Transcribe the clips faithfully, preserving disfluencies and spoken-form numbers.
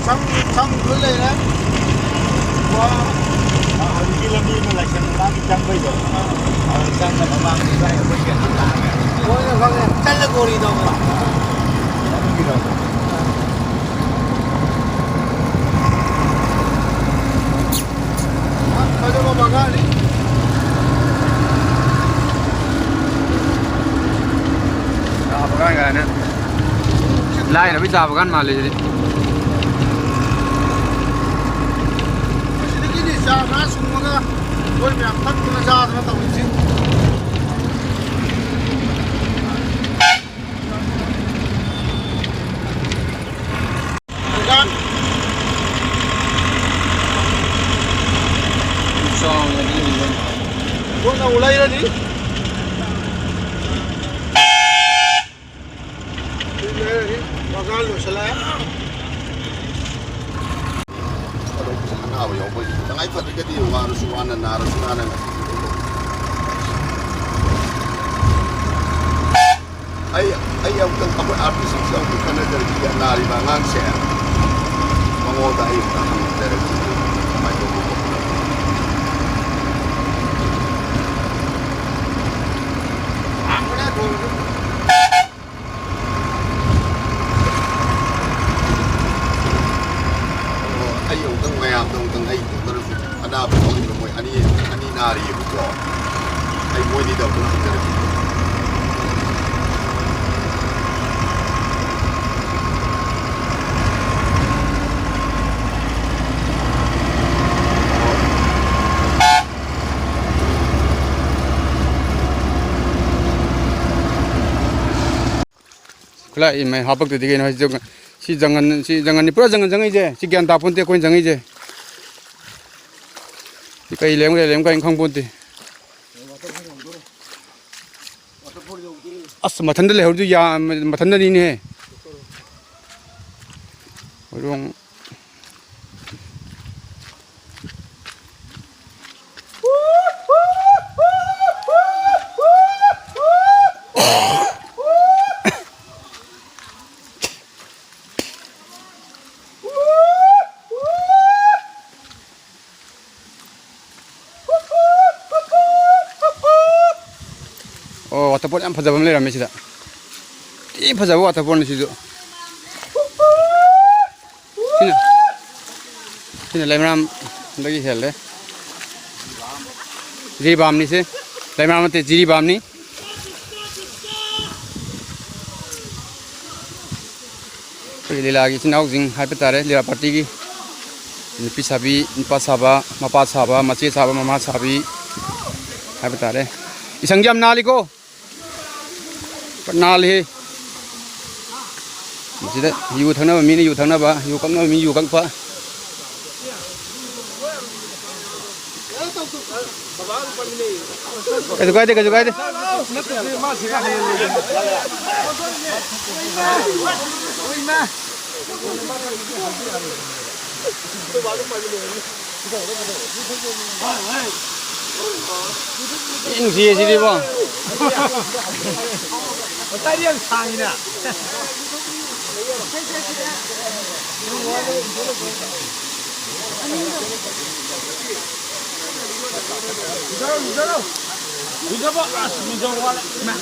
ꯁꯪ, ꯁꯪ ꯂꯣꯏ ꯂꯩꯔꯦ꯫ ꯋꯥ, ꯑ, ꯍꯧꯖꯤꯛꯀꯤ ꯂꯝꯕꯤ ꯑꯃ ꯂꯥꯏꯁꯪ ꯃꯃꯥꯡꯒꯤ ꯆꯪꯕꯩꯗꯣ꯫ ꯑ, ꯆꯪꯉ ꯃꯃꯥꯡꯒꯤ ꯑꯗꯨꯋꯥꯏ ꯑꯩꯈꯣꯏ ꯀꯩꯅꯣ ꯇꯥꯔꯦ꯫ ꯍꯣꯏꯅꯦ, ꯈꯪꯉꯦ꯫ ꯆꯠꯂ ꯀꯣꯔꯤꯗꯣ꯫ ꯆꯪꯈꯤꯗꯣ꯫ ꯑ, ꯐꯖꯕ ꯕꯒꯥꯟꯅꯤ꯫ ꯆꯥ ꯕꯒꯥꯟ ꯀꯥꯏꯅ꯫ ꯂꯥꯏꯔꯕꯩ ꯆꯥ ꯕꯒꯥꯟ ꯃꯥꯜꯂꯦ ꯁꯤꯗꯤ꯫ ꯑꯁꯤꯗꯒꯤꯗꯤ ꯆꯥ ꯈꯔ ꯁꯨꯝꯃꯒ ꯑꯩꯈꯣꯏ ꯃꯌꯥꯝ ꯊꯛꯇꯅ ꯆꯥꯗꯅ ꯇꯧꯔꯤꯁꯤ꯫ ꯕꯒꯥꯟ꯫ ꯆꯥꯎꯅ ꯂꯩꯔꯅꯤ꯫ ꯕꯒꯥꯟ ꯂꯣꯏꯁꯤꯜꯂꯛꯑꯦ꯫ ꯑꯅꯥꯕ ꯌꯥꯎꯕꯒꯤ ꯇꯉꯥꯏ ꯐꯗ꯭ꯔꯒꯗꯤ ꯋꯥꯔꯁꯨ ꯋꯥꯅ, ꯅꯥꯔꯁꯨ ꯅꯥꯅ ꯉꯁꯤ ꯑꯩ, ꯑꯩ ꯑꯃꯨꯛꯇꯪ ꯑꯩꯈꯣꯏ ꯑꯥꯔ ꯄꯤ ꯁꯤꯛꯁ ꯑꯃꯨꯛꯇꯪ ꯈꯟꯅꯖꯔꯛꯈꯤꯒꯦ, ꯅꯥꯔꯤꯕ ꯑꯉꯥꯡꯁꯦ꯫ ꯃꯉꯣꯟꯗ ꯑꯩ ꯑꯃꯨꯛꯇꯪ ꯍꯪꯖꯔꯛꯈꯤꯒꯦ꯫ ꯀꯃꯥꯏꯅ ꯇꯧꯕ ꯈꯣꯠꯄꯅꯣ? ꯑꯣ, ꯑꯩ ꯑꯃꯨꯛꯇꯪ ꯃꯌꯥꯝꯗ ꯑꯃꯨꯛꯇꯪ ꯑꯩ ꯏꯇꯣꯝꯇꯅꯁꯨ ꯑꯅꯥꯕ ꯐꯥꯎꯔꯤꯕ ꯃꯣꯏ ꯑꯅꯤ, ꯑꯅꯤ ꯅꯥꯔꯤꯑꯕꯀꯣ꯫ ꯑꯩ ꯃꯣꯏꯅꯤꯗ ꯑꯃꯨꯛꯇꯪ ꯍꯪꯖꯔꯛꯈꯤꯒꯦ꯫ ꯈꯨꯠꯂꯥꯏ ꯏꯃꯩ ꯍꯥꯄꯛꯇꯗꯤ ꯀꯩꯅꯣ? ꯁꯤ ꯖꯪ-, ꯁꯤ ꯖꯪꯒꯟ, ꯁꯤ ꯖꯪꯒꯟꯅꯤ, ꯄꯨꯔꯥ ꯖꯪꯒꯟ ꯆꯪꯉꯛꯏꯁꯦ꯫ ꯁꯤ ꯒ꯭ꯌꯥꯟ ꯇꯥ ꯄꯣꯟꯇꯦ ꯑꯩꯈꯣꯏꯅ ꯆꯪꯉꯛꯏꯁꯦ꯫ ꯁꯤ ꯀꯩ ꯂꯩꯔꯝꯒꯦ, ꯂꯩꯔꯝꯒꯦ ꯀꯔꯤꯝ ꯈꯪ ꯄꯣꯟꯇꯦ꯫ ꯑꯁ, ꯃꯊꯟꯗ ꯂꯩꯍꯧꯔꯤꯗꯨ ꯌꯥ-, ꯃꯊꯟꯗꯅꯤꯅꯦꯍꯦ꯫ ꯍꯣꯏꯔꯣꯡ꯫ ꯑꯣ, waterfall ꯌꯥꯝ ꯐꯖꯕ ꯑꯃ ꯂꯩꯔꯝꯃꯦ ꯁꯤꯗ꯫ ꯊꯤ ꯐꯖꯕ waterfallꯅꯤ ꯁꯤꯁꯨ꯫ ꯁꯤꯅ, ꯁꯤꯅ ꯂꯩꯃꯔꯥꯝꯗꯒꯤ ꯍꯦꯜꯂꯦ꯫ ꯖꯤꯔꯤꯕꯥꯝꯅꯤ ꯁꯤ꯫ ꯂꯩꯃꯔꯥꯝ ꯅꯠꯇꯦ, ꯖꯤꯔꯤꯕꯥꯝꯅꯤ꯫ ꯑꯩꯈꯣꯏꯒꯤ ꯂꯤꯂꯥꯒꯤ ꯏꯆꯤꯟ ꯏꯅꯥꯎꯁꯤꯡ ꯍꯥꯏꯕ ꯇꯥꯔꯦ, ꯂꯤꯂꯥ partyꯒꯤ ꯅꯨꯄꯤ ꯁꯥꯕꯤ, ꯅꯨꯄꯥ ꯁꯥꯕ, ꯃꯄꯥ ꯁꯥꯕ, ꯃꯆꯦ ꯁꯥꯕ, ꯃꯃꯥ ꯁꯥꯕꯤ ꯍꯥꯏꯕ ꯇꯥꯔꯦ꯫ ꯏꯁꯪꯁꯦ ꯌꯥꯝ ꯅꯥꯜꯂꯤꯀꯣ꯫ ꯅꯥꯜꯂꯤꯍꯦ꯫ ꯃꯁꯤꯗ ꯌꯨ ꯊꯛꯅꯕ ꯃꯤꯅ ꯌꯨ ꯊꯛꯅꯕ, ꯌꯨ ꯀꯛꯅꯕ ꯃꯤ ꯌꯨ ꯀꯛꯄ꯫ ꯀꯩꯁꯨ ꯀꯥꯏꯗꯦ, ꯀꯩꯁꯨ ꯀꯥꯏꯗꯦ꯫ ꯊꯤ ꯅꯨꯡꯁꯤꯌꯦ ꯁꯤꯗꯤꯕꯣ꯫ ꯃꯇꯥꯏꯗꯤ ꯌꯥꯝ ꯁꯥꯡꯉꯤꯅ꯫ ꯂꯨꯖꯔꯣ, ꯂꯨꯖꯔꯣ꯫ ꯂꯨꯖꯕ, ꯑꯁ, ꯂꯨꯖꯕ ꯋꯥꯠꯂꯦ꯫ ꯏꯃꯥ꯫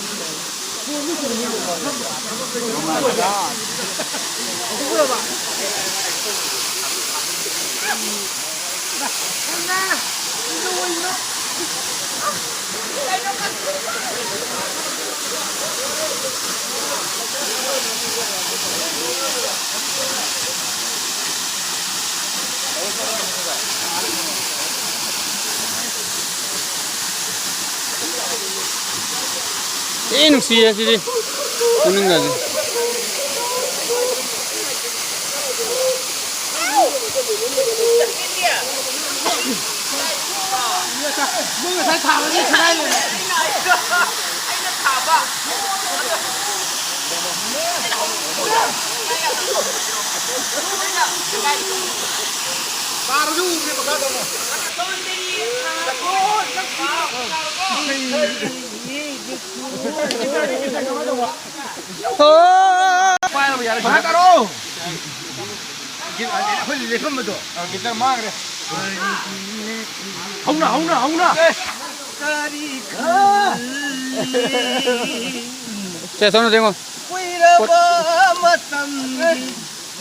ꯊꯤ ꯅꯨꯡꯁꯤꯌꯦ ꯁꯤꯗꯤ꯫ ꯃꯅꯨꯡꯒꯁꯦ꯫ ꯃꯣꯏ ꯉꯁꯥꯏ ꯊꯥꯕꯗꯤ ꯁꯦꯒꯥꯏ ꯂꯩꯔꯝꯃꯦ꯫ ꯇꯥꯔꯁꯨ ꯎꯗ꯭ꯔꯦ ꯃꯈꯥꯗ ꯑꯃꯨꯛ꯫ ꯄꯥꯏꯔꯕ ꯌꯥꯔꯦ꯫ ꯃꯈꯥ ꯀꯥꯔꯛꯑꯣ꯫ ꯑꯩꯈꯣꯏ ꯂꯦꯞꯐꯝꯗꯣ꯫ ꯑ, ꯒꯤꯇꯔ ꯃꯥꯡꯈ꯭ꯔꯦ꯫ ꯍꯧꯅ, ꯍꯧꯅ, ꯍꯧꯅ꯫ ꯀꯔꯤ ꯈꯜꯂꯤ? ꯁꯦ, ꯁꯣꯝꯗ ꯌꯦꯡꯉꯣ꯫ ꯀꯨꯏꯔꯕ ꯃꯇꯝꯒꯤ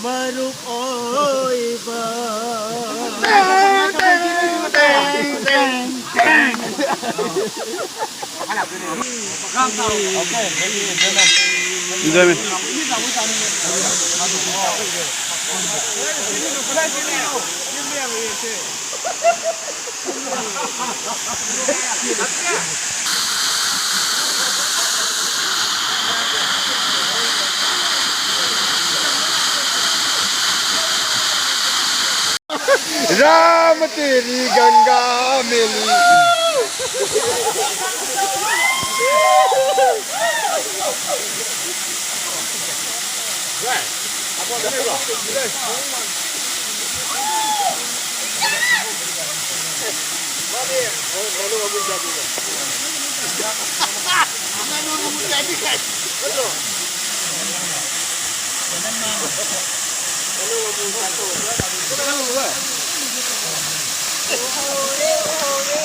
ꯃꯔꯨꯞ ꯑꯣꯏꯕ꯫ Enjoyment. राम तेरी गंगा मेली।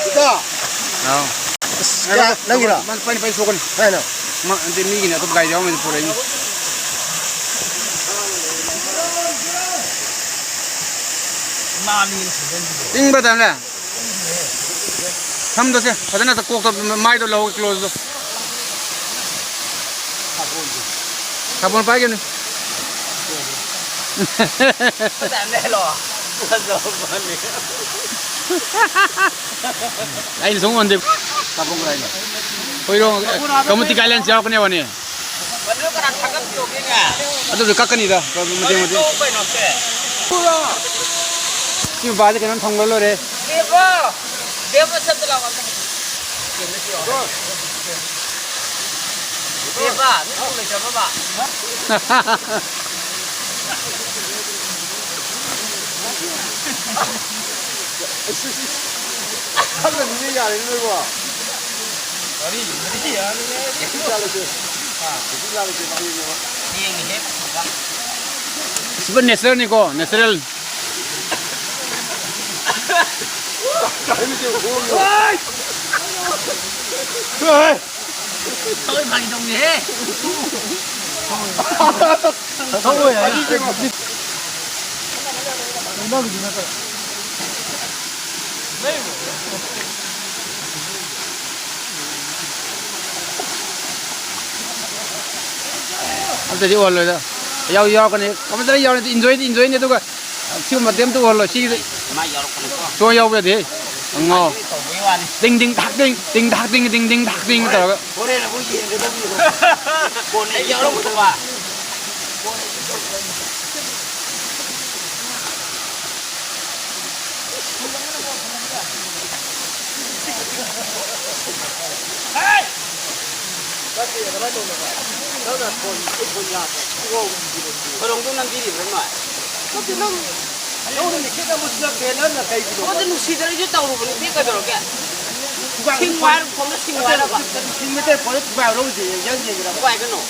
ꯏꯇꯥꯎ꯫ ꯍꯥꯎ꯫ ꯑꯁ, ꯀꯥꯏ, ꯅꯪꯒꯤꯔꯣ? ꯃꯥ ꯄꯥꯏꯅꯤ, ꯄꯥꯏꯅꯤ, ꯁꯣꯛꯀꯅꯤ꯫ ꯀꯥꯏꯅꯣ? ꯃꯥ, ꯅꯠꯇꯦ, ꯃꯤꯒꯤꯅꯦ, ꯑꯇꯣꯞꯄ ꯒꯥꯔꯤꯗ ꯌꯥꯎꯔꯝꯃꯗꯤ ꯄꯨꯔꯛꯏꯅꯤ꯫ ꯏꯪꯕ꯭ꯔꯥ, ꯇꯥꯃꯣꯅꯦ? ꯊꯝꯗꯣꯁꯦ, ꯐꯖꯅ ꯀꯣꯛꯇ ꯃꯥꯏꯗꯣ ꯂꯧꯍꯧ, ꯀ꯭ꯂꯣꯖꯇꯣ꯫ ꯁꯥꯄꯣꯟ ꯄꯥꯏꯒꯅꯨ꯫ ꯑꯩꯅ ꯁꯨꯝ ꯑꯣꯟꯗꯦ꯫ ꯁꯥꯄꯣꯟ ꯀꯗꯥꯏꯅꯣ? ꯍꯣꯏꯔꯣꯡ, ꯀꯝꯃꯨꯅꯤꯇꯤ ꯒꯥꯏꯗꯂꯥꯏꯟꯁ ꯌꯥꯎꯔꯛꯀꯅꯦꯕꯅꯦ꯫ ꯑꯗꯨꯁꯨ ꯀꯛꯀꯅꯤꯗ, ꯃꯇꯦꯛ ꯃꯇꯦꯛ꯫ ꯁꯤ ꯃꯄꯥꯁꯦ ꯀꯩꯅꯣꯝ ꯊꯝꯈ꯭ꯔ ꯂꯣꯏꯔꯦ꯫ ꯈꯜꯂꯅꯤꯅꯦ, ꯌꯥꯔꯦꯅꯦ ꯅꯣꯏꯕꯣ꯫ ꯃꯔꯤ, ꯃꯔꯤ ꯌꯥꯔꯦꯅꯦ꯫ ꯅꯨꯄꯤ ꯂꯥꯜꯂꯁꯦ꯫ ꯑꯥ꯫ ꯅꯨꯄꯤ ꯂꯥꯜꯂꯁꯦ, ꯃꯔꯤꯅꯦꯕ꯫ ꯌꯦꯡꯉꯤꯍꯦ꯫ ꯁꯤꯕꯨ ꯅꯦꯆꯔꯦꯜꯅꯤꯀꯣ, ꯅꯦꯆꯔꯦꯜ꯫ ꯀꯥꯏꯅ ꯆꯦ, ꯍꯣꯏ꯫ ꯊꯧꯔꯤ ꯐꯥꯒꯤ ꯇꯧꯅꯤꯍꯦ꯫ ꯊꯧꯔꯣꯏ ꯍꯥꯏ꯫ ꯅꯪꯒꯤꯗꯤ ꯅꯠꯇ꯭ꯔꯣ? ꯑꯝꯇꯗꯤ ꯎꯍꯜꯂꯣꯏꯗ꯫ ꯌꯥꯎ-, ꯌꯥꯎꯔꯛꯀꯅꯤ꯫ ꯀꯃꯟꯇꯔꯤ ꯌꯥꯎꯔꯗꯤ enjoyꯗꯤ enjoyꯅꯤ, ꯑꯗꯨꯒ ꯁꯤꯒꯨꯝꯕ ꯑꯝꯇ ꯎꯍꯜꯂꯣꯏ꯫ ꯁꯤꯒꯤꯗꯤ ꯃꯥ ꯌꯥꯎꯔꯛꯄꯅꯤꯀꯣ꯫ ꯁꯨꯡꯌꯥꯎ ꯌꯥꯎꯕ ꯌꯥꯗꯦꯍꯦ꯫ ꯉꯥꯎ꯫ ꯇꯧꯕꯩ ꯋꯥꯅꯤ꯫ ꯇꯤꯡ ꯇꯤꯡ ꯊꯥꯛ ꯇꯤꯡ, ꯇꯤꯡ ꯊꯥꯛ ꯇꯤꯡ, ꯇꯤꯡ ꯇꯤꯡ ꯊꯥꯛ ꯇꯤꯡ ꯇꯧꯔꯒ꯫ ꯍꯣꯔꯦꯟ ꯑꯃꯨꯛ ꯌꯦꯡꯒꯗꯕꯅꯤ꯫ ꯀꯣꯟꯅ ꯌꯥꯎꯔꯛꯄ꯫ ꯈꯣꯏꯔꯣꯡꯗꯣ ꯅꯝꯕꯤꯔꯤꯕ꯭ꯔꯥ ꯃꯥ? ꯅꯠꯇꯦ, ꯅꯪ ꯅꯪꯉꯣꯟꯗ ꯃꯦꯁꯦꯖ ꯑꯃꯁꯨ ꯅꯠꯇꯦ, ꯅꯪꯅ ꯀꯩꯒꯤꯅꯣ? ꯑꯃꯗ ꯅꯨꯡꯁꯤꯗꯅ ꯑꯩꯁꯨ ꯇꯧꯔꯨꯕꯅꯤ, ꯄꯦꯛ ꯀꯩꯗꯧꯔꯒꯦ? ꯁꯤꯡꯉꯨ ꯍꯥꯏꯔ ꯈꯣꯡꯗ ꯁꯤꯡꯉꯨ ꯍꯥꯏꯔꯕ? ꯅꯨꯄꯤ ꯃꯩꯇꯩ ꯐꯣꯟꯗ ꯊꯨꯒꯥꯏꯔꯨꯔꯁꯦ, ꯌꯦꯡ ꯌꯦꯡꯒꯦꯔꯥ? ꯊꯨꯒꯥꯏꯒꯅꯨ꯫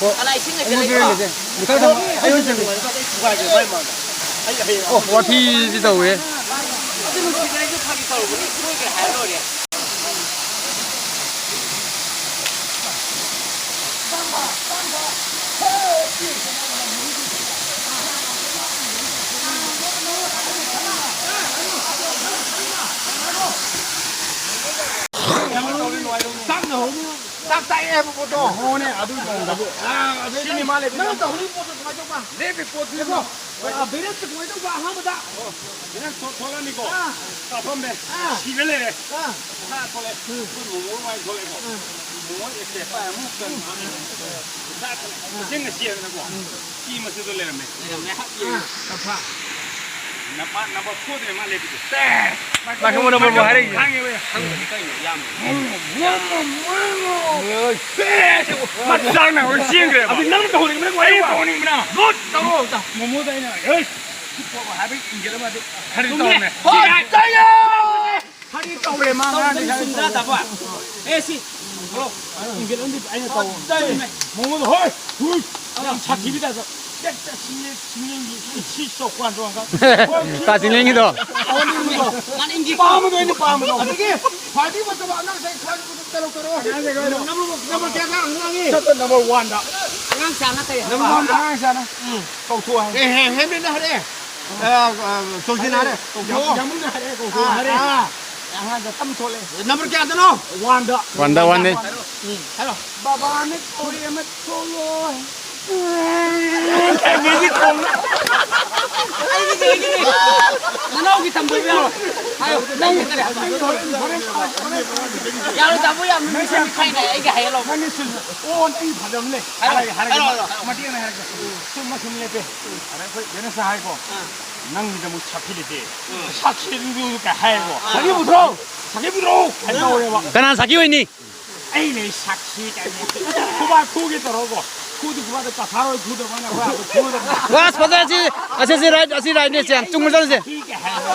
ꯍꯣ꯫ ꯀꯅꯥꯏ ꯁꯤꯡꯉꯒꯦ ꯑꯩꯉꯣꯟꯗ ꯂꯩꯕ꯭ꯔꯣ? ꯂꯩꯔꯝꯃꯤꯁꯦ꯫ ꯃꯊꯪ ꯊꯪꯕ ꯑꯩ ꯑꯣꯏꯅ ꯆꯪꯉꯦ꯫ ꯊꯨꯒꯥꯏꯒꯦ, ꯃꯥꯏ ꯃꯥꯡꯗ꯫ ꯑꯩ ꯍꯌꯦꯡ ꯑꯣ, ꯋꯥꯊꯤꯗꯤ ꯇꯧꯋꯦ꯫ ꯑꯗꯨ ꯅꯨꯡꯁꯤꯗꯅ ꯑꯩꯁꯨ ꯐꯥꯒꯤ ꯇꯧꯔꯨꯕꯅꯤ, ꯁꯣꯏꯈ꯭ꯔꯦ ꯍꯥꯏꯔ ꯂꯣꯏꯔꯦ꯫ ꯆꯥꯛ ꯆꯥꯛꯑꯦ ꯍꯥꯏꯕ ꯄꯣꯠꯇꯣ꯫ ꯍꯣꯏꯅꯦ, ꯑꯗꯨꯒꯤ ꯃꯑꯣꯡꯗ꯫ ꯑꯥ, ꯑꯗꯩ ꯁꯤꯅꯤ ꯅꯪ, ꯃꯥ ꯂꯩꯕ ꯅꯪ ꯌꯥꯝ ꯇꯧꯍꯧꯔꯤꯕ ꯄꯣꯠꯇꯣ ꯀꯃꯥꯏꯅ ꯇꯧꯕ? ꯂꯦꯞꯄꯤ ꯄꯣꯠꯇꯨꯗꯤ ꯌꯦꯡꯉꯣ꯫ ꯑꯥ, ꯕꯦꯔꯦꯟꯁꯦ ꯀꯃꯥꯏꯅ ꯇꯧꯕ ꯑꯍꯥꯟꯕꯗ? ꯑꯣ, ꯕꯦꯔꯦꯟꯁ ꯊꯣꯛ-, ꯊꯣꯛꯂꯛꯑꯅꯤꯀꯣ꯫ ꯑꯥ꯫ ꯀꯥꯞꯐꯝꯅꯦ꯫ ꯑꯥ꯫ ꯁꯤꯗ ꯂꯩꯔꯦ꯫ ꯑꯥ꯫ ꯁꯥ ꯊꯣꯛꯂꯛꯑꯦ꯫ ꯎꯝ꯫ ꯑꯩꯈꯣꯏ ꯃꯣꯃꯣ ꯃꯥꯏ ꯊꯣꯛꯂꯛꯑꯦꯀꯣ꯫ ꯎꯝ꯫ ꯃꯣꯃꯣ ꯑꯦꯛꯁꯦ ꯄꯥꯏ ꯑꯃꯨꯛ ꯆꯪ-, ꯁꯥ ꯊꯣꯛꯂꯛꯑꯦ꯫ ꯎꯝ꯫ ꯀꯛꯆꯦꯡꯅ ꯆꯦꯗꯅꯀꯣ꯫ ꯎꯝ꯫ ꯁꯤ ꯃꯆꯨꯗꯣ ꯂꯩꯔꯝꯃꯦ꯫ ꯂꯩꯔꯝꯃꯦ꯫ ꯑꯥ, ꯀꯛꯐꯥ꯫ ꯅꯝꯕꯔ, ꯅꯝꯕꯔ fourꯗꯨꯅꯦ ꯃꯥ ꯂꯦꯞꯄꯤꯁꯦ꯫ ꯁꯦ! ꯃꯥꯏꯀ꯭ꯔꯣꯐꯣꯟ ꯑꯃꯨꯛ ꯍꯥꯏꯔꯛꯏꯁꯦ꯫ ꯈꯪꯉꯦ, ꯈꯪꯉꯦ, ꯀꯩꯅꯣ, ꯌꯥꯝꯕꯅꯦ꯫ ꯃꯆꯥꯅ ꯑꯣꯏ ꯆꯦꯟꯈ꯭ꯔꯦꯕ꯫ ꯑꯗꯨ ꯅꯪꯅ ꯇꯧꯍꯟꯅꯤꯡꯕꯅ ꯑꯩꯅ ꯀꯃꯥꯏꯅ ꯇꯧꯕ? ꯇꯧꯍꯟꯅꯤꯡꯕꯅ꯫ ꯂꯣꯠ ꯇꯧꯔꯣ ꯑꯝꯇ꯫ ꯃꯣꯃꯣꯗ ꯑꯩꯅ, "ꯑꯦꯁ, ꯁꯤ ꯄꯣꯠ ꯍꯥꯏꯕ ꯏꯟꯖꯜ ꯑꯃ ꯑꯗꯨ ꯈꯔꯗꯤ ꯆꯨꯝꯃꯦ꯫ ꯇꯧꯔꯝꯃꯦ"꯫ ꯍꯣꯏ, ꯆꯥꯏꯌꯦ! ꯈꯔꯗꯤ ꯇꯧꯔꯦ, ꯃꯥ ꯇꯧꯗꯅ ꯉꯔꯥꯡꯗꯤ ꯁꯨꯝ ꯈꯔꯗꯤ ꯇꯧꯔꯦ꯫ ꯆꯥꯗꯕ꯫ ꯑꯦ, ꯁꯤ, ꯍꯜꯂꯣ꯫ ꯏꯟꯖꯜ ꯑꯃꯗꯤ ꯑꯩꯅ ꯇꯧ-, ꯆꯨꯝꯃꯦ꯫ ꯃꯣꯃꯣꯗ, ꯍꯣꯏ! ꯍꯨꯏ! ꯌꯥꯝ ꯁꯥꯊꯤꯕꯤ ꯇꯥꯏꯞꯇ꯫ ꯁꯤ, ꯁꯤ, ꯁꯤ ꯆꯧꯀꯥꯟ ꯆꯧꯀꯥꯟ꯫ ꯀꯥ ꯆꯤꯡꯂꯦꯟꯒꯤꯗꯣ꯫ ꯑꯣꯟꯅꯤꯡꯕꯗꯣ꯫ ꯄꯥꯝꯕꯗꯣ ꯑꯩꯅ ꯄꯥꯝꯕꯗꯣ꯫ ꯑꯗꯒꯤ ꯈ꯭ꯋꯥꯏꯗꯒꯤ ꯐꯖꯕ ꯑꯉꯥꯡꯁꯦ ꯈ꯭ꯋꯥꯏꯗꯒꯤ ꯐꯖꯕ ꯇꯦꯂꯧ ꯇꯧꯔꯛꯑꯣ꯫ ꯅꯝꯕꯔ, ꯅꯝꯕꯔ ꯀꯌꯥꯗ ꯑꯉꯥꯡꯒꯤ? ꯆꯠꯄ ꯅꯝꯕꯔ ꯋꯥꯟꯗ꯫ ꯑꯉꯥꯡ ꯆꯥꯅ ꯀꯩ ꯍꯥꯏꯕ? ꯅꯝꯕꯔ ꯋꯥꯟꯗ ꯑꯉꯥꯡ ꯆꯥꯅ꯫ ꯎꯝ꯫ ꯀꯧꯊꯣꯛꯑꯣ ꯍꯥꯏ꯫ ꯑꯦ, ꯍꯦ, ꯍꯦꯃꯦꯟꯅ ꯍꯥꯏꯔꯛꯑꯦ꯫ ꯑ, ꯑ, ꯆꯧꯁꯤꯅ ꯍꯥꯏꯔꯦ꯫ ꯀꯧꯊꯣꯛꯑꯣ꯫ ꯌꯥꯝꯕꯨꯡꯅ ꯍꯥꯏꯔꯛꯑꯦ, ꯀꯧꯊꯣꯛꯑꯣ ꯑꯥ, ꯍꯥꯏꯔꯛꯑꯦ꯫ ꯑꯥ꯫ ꯑꯉꯥꯡꯗꯣ ꯇꯞꯅ ꯊꯣꯛꯂꯛꯑꯦ꯫ ꯅꯝꯕꯔ ꯀꯌꯥꯗꯅꯣ? ꯋꯥꯟꯗ꯫ ꯋꯥꯟꯗ, ꯋꯥꯟꯗ꯫ ꯎꯝ, ꯍꯥꯏꯔꯣ꯫ ꯕꯕꯥꯅ ꯊꯧꯔꯤ ꯑꯃ ꯊꯣꯛꯂꯣ꯫ ꯃ꯭ꯌꯨꯖꯤꯛ ꯈꯣꯡ-, ꯑꯩꯒꯤꯗꯤ, ꯑꯩꯒꯤꯗꯤ꯫ ꯅꯅꯥꯎꯒꯤ ꯇꯝꯕꯤꯕ ꯌꯥꯔꯣꯏ꯫ ꯍꯥꯏꯌꯣ, ꯅꯪꯒꯤ ꯀꯔꯤ? ꯌꯥꯔꯣꯏ, ꯇꯥꯃꯣ, ꯌꯥꯝ ꯅꯨꯡꯁꯤ ꯈꯥꯏꯅ ꯑꯩꯒꯤ ꯍꯥꯏꯍꯜꯂꯣ꯫ ꯅꯪꯒꯤ ꯁꯨꯝ, ꯑꯣ, ꯑꯩ ꯐꯖꯕ ꯂꯩ꯫ ꯍꯥꯏꯔꯣ, ꯍꯥꯏꯔꯒꯦ, ꯍꯥꯏꯔꯣ, ꯍꯥꯏꯔꯒꯦ꯫ ꯍꯥꯏꯔꯣ꯫ ꯃꯇꯦꯛ ꯑꯃ ꯍꯥꯏꯔꯛꯀꯦ꯫ ꯁꯨꯝ ꯑꯃ ꯁꯨꯝ ꯂꯦꯞꯄꯦ꯫ ꯑꯗ ꯑꯩꯈꯣꯏ ꯕꯦꯅꯦꯁꯅ ꯍꯥꯏꯀꯣ, ꯑꯥ꯫ "ꯅꯪꯒꯤꯗꯃꯛ ꯁꯥꯈꯤ ꯂꯩꯇꯦ꯫ ꯑꯥ꯫ ꯁꯥꯈꯤ ꯑꯗꯨꯗꯨ" ꯀꯥꯏ ꯍꯥꯏꯌꯦꯀꯣ꯫ ꯑꯥ꯫ "ꯁꯥꯈꯤ ꯄꯨꯊꯣꯔꯛꯑꯣ! ꯁꯥꯈꯤ ꯄꯨꯊꯣꯔꯛꯑꯣ!" ꯀꯥꯏ ꯇꯧꯔꯦꯕ꯫ ꯀꯅꯥ ꯁꯥꯈꯤ ꯑꯣꯏꯅꯤ? ꯑꯩ ꯂꯩ ꯁꯥꯈꯤ ꯀꯥꯏꯅ꯫ ꯈꯨꯕꯥꯛ ꯈꯨꯒꯦ ꯇꯧꯔꯒꯀꯣ꯫ ꯈꯨꯗꯤ ꯈꯨꯕꯥꯛꯇ ꯆꯥꯊꯥꯔꯣꯏ ꯈꯨꯗꯕ ꯑꯩꯅ ꯑꯩꯈꯣꯏ ꯑꯗꯨ ꯈꯨꯗꯕ꯫ ꯑꯁ, ꯐꯖꯩ, ꯑꯁꯤ, ꯑꯁꯤ, ꯑꯁꯤ ꯔꯥꯏꯠ, ꯑꯁꯤ ꯔꯥꯏꯠꯅꯦ, ꯁꯤ ꯌꯥꯝ ꯆꯨꯝꯕ ꯆꯠꯂꯁꯦ꯫ ꯁꯥꯈꯤ ꯀꯥꯏ ꯍꯥꯏꯔꯒ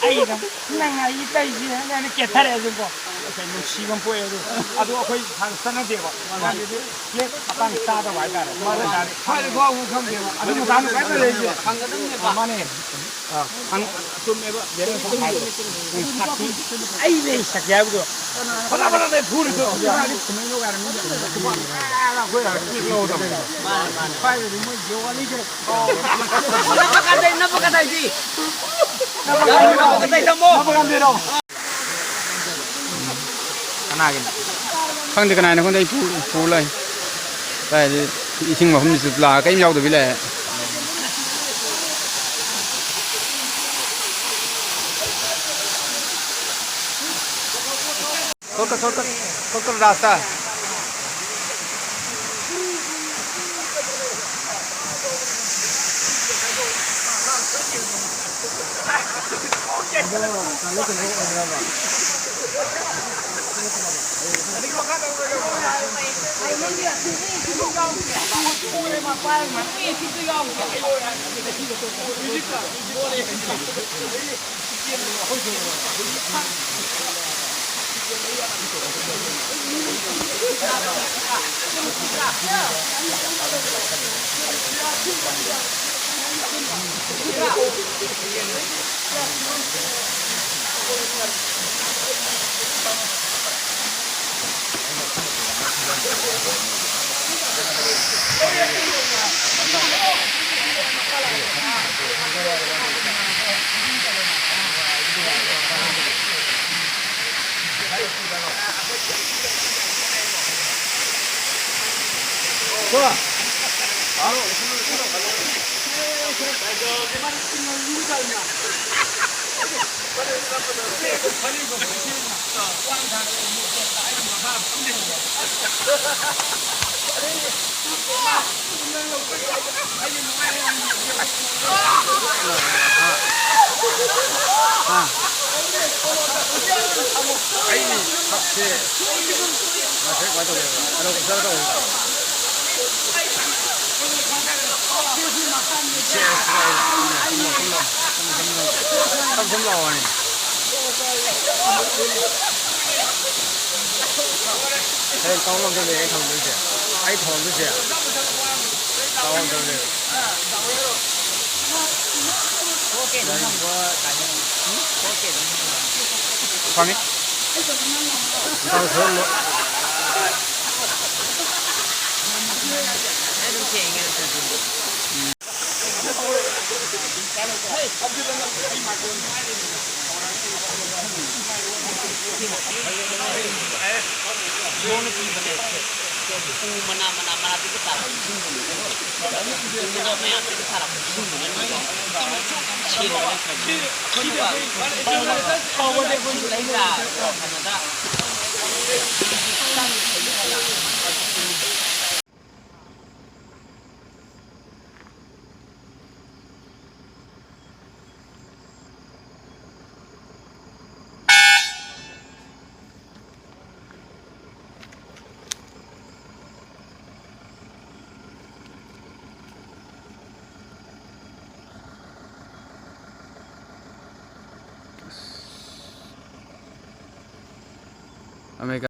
ꯑꯩ ꯑꯗꯨꯝ ꯅꯪ ꯑꯩ ꯇꯩꯁꯤ ꯍꯥꯏꯅ ꯀꯦꯊꯔꯛꯑꯦ ꯑꯗꯨꯝꯀꯣ꯫ ꯉꯁꯥꯏ ꯅꯨꯡꯁꯤꯕ ꯑꯃ ꯄꯣꯛꯑꯦ ꯑꯗꯨ꯫ ꯑꯗꯨ ꯑꯩꯈꯣꯏ ꯍꯥꯟꯅ ꯆꯠꯅꯗꯦꯕ꯫ ꯃꯥꯅꯦ꯫ ꯍꯥꯟꯅꯗꯤ ꯐ꯭ꯂꯦꯠ ꯃꯇꯥꯡ ꯆꯥꯗꯕ ꯍꯥꯏꯇꯥꯔꯦ꯫ ꯃꯥꯅꯦ, ꯃꯥꯅꯦ꯫ ꯁ꯭ꯋꯥꯏꯗ ꯊꯣꯛꯑꯒ ꯈꯪꯗꯦꯕ꯫ ꯑꯗꯨ ꯃꯇꯥꯡꯗ ꯀꯔꯤꯝꯇ ꯂꯩꯇꯦ꯫ ꯈꯪꯒꯗꯕꯅꯦꯕ꯫ ꯃꯥꯅꯦ꯫ ꯑ, ꯈꯪ-, ꯆꯨꯝꯃꯦꯕ꯫ ꯕꯦꯅꯦꯁꯅ ꯍꯥꯏꯕꯗꯣ꯫ ꯎꯝ, ꯁꯥꯈꯤ꯫ ꯑꯩ ꯂꯩ ꯁꯥꯈꯤ ꯍꯥꯏꯕꯗꯣ꯫ ꯐꯅ ꯐꯅ ꯂꯩ ꯐꯨꯔꯤꯗꯣ꯫ ꯃꯥꯅꯦ, ꯃꯥꯅꯦ꯫ ꯁ꯭ꯋꯥꯏꯗꯗꯤ ꯃꯣꯏ ꯖꯤꯑꯣ ꯋꯥꯂꯤꯁꯦ꯫ ꯅꯞꯄ ꯀꯥꯟꯗꯩ, ꯅꯞꯄ ꯀꯥꯟꯗꯩꯗꯤ꯫ ꯅꯞꯄ ꯀꯥꯟꯗꯩ ꯊꯝꯃꯣ꯫ ꯅꯞꯄ ꯀꯥꯟꯗꯩꯔꯣ? ꯀꯅꯥꯒꯤꯅꯣ? ꯈꯪꯗꯦ ꯀꯅꯥꯒꯤꯅꯣ ꯈꯪꯗꯦ, ꯑꯩ ꯄꯨ-, ꯄꯨ ꯂꯥꯛꯏ꯫ ꯀꯥꯏꯗꯩ ꯏꯁꯤꯡ ꯃꯐꯝꯁꯤꯁꯨ ꯂꯥꯛꯑ ꯀꯔꯤꯝ ꯌꯥꯎꯗꯕꯤ ꯂꯩꯔꯦ꯫ Shortcut, shortcut, shortcut रास्ता है। ꯑꯩ ꯁꯛꯁꯦ ꯉꯁꯥꯏ ꯀꯃꯥꯏꯅ ꯇꯧꯒꯦ? ꯑꯅꯧꯕ ꯏꯁꯇꯥꯏꯜ ꯇꯧꯋꯦꯕ꯫ ꯁꯦ, ꯑꯁ, ꯑꯩ ꯇꯞ ꯇꯞ ꯂꯥꯛꯑꯣ ꯍꯥꯏꯅꯤ꯫ ꯍꯌꯦꯡ ꯀꯥꯎ ꯉꯝꯗꯕꯅꯦ ꯑꯩ ꯊꯝꯗꯣꯏꯁꯦ꯫ ꯑꯩ ꯊꯝꯗꯣꯏꯁꯦ꯫ ꯀꯥꯎ ꯉꯝꯗꯕꯅꯦ꯫ ꯐꯪꯉꯤ꯫ ꯏꯟꯁꯥꯡ ꯁꯦꯝꯃꯣ꯫ ꯑꯃꯦꯔꯤꯀꯥ